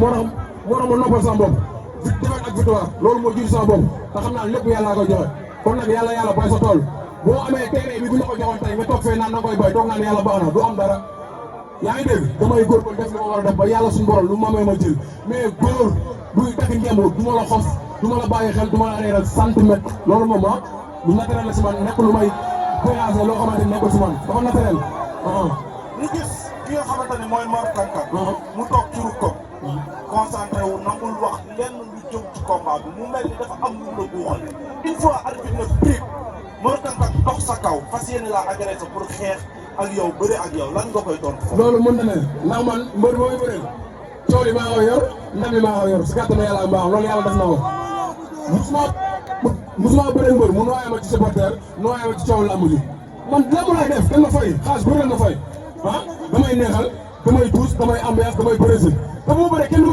moo tax ma noppal sama bopp defet ak victoire loolu moo jiitu sama bopp te xam naa lépp yàlla koy joxe kon nag yàlla bay sa tool boo amee terrain bi bu ñu ko joxoon tey nga toog fee naan na koy bay toog naan yàlla baax na du am dara yaa ngi dégg damay góorgóorlu def li ma war a def ba yàlla suñu borom lu ma may ma jël mais góor buy takk ngemb du ma la xof du ma la bàyyi xel du ma la reeral centimètre loolu moom lu naturel la si man nekk lu may voyager loo xamante ni nekkul si man dafa naturel. ñu gis ki nga xamante ni mooy Mor Kang Kang mu toog ci rukkam concentré wu nangul wax lenn lu jëm ci combat bi mu mel ni dafa am lu la buuxal une fois arbitre na prix Mor Kang Kang dox sa kaw fas yéene laa agressé pour xeex ak yow bëre ak yow lan nga koy doon. loolu mënta ne ndax man mbër booy bëreel coow li maa koy yor ndam li maa koy yor si kàttanu yàlla ak mbaaxam loolu yàlla def na ko musuma bëreel mbër mu nooyee ma ci supporter nooyee ma ci coow lamb ji man lamb laay def kenn ma fay xaalis bëri na ma fay damay neexal damay duus damay ambiance damay bëree te bu ma bëree kenn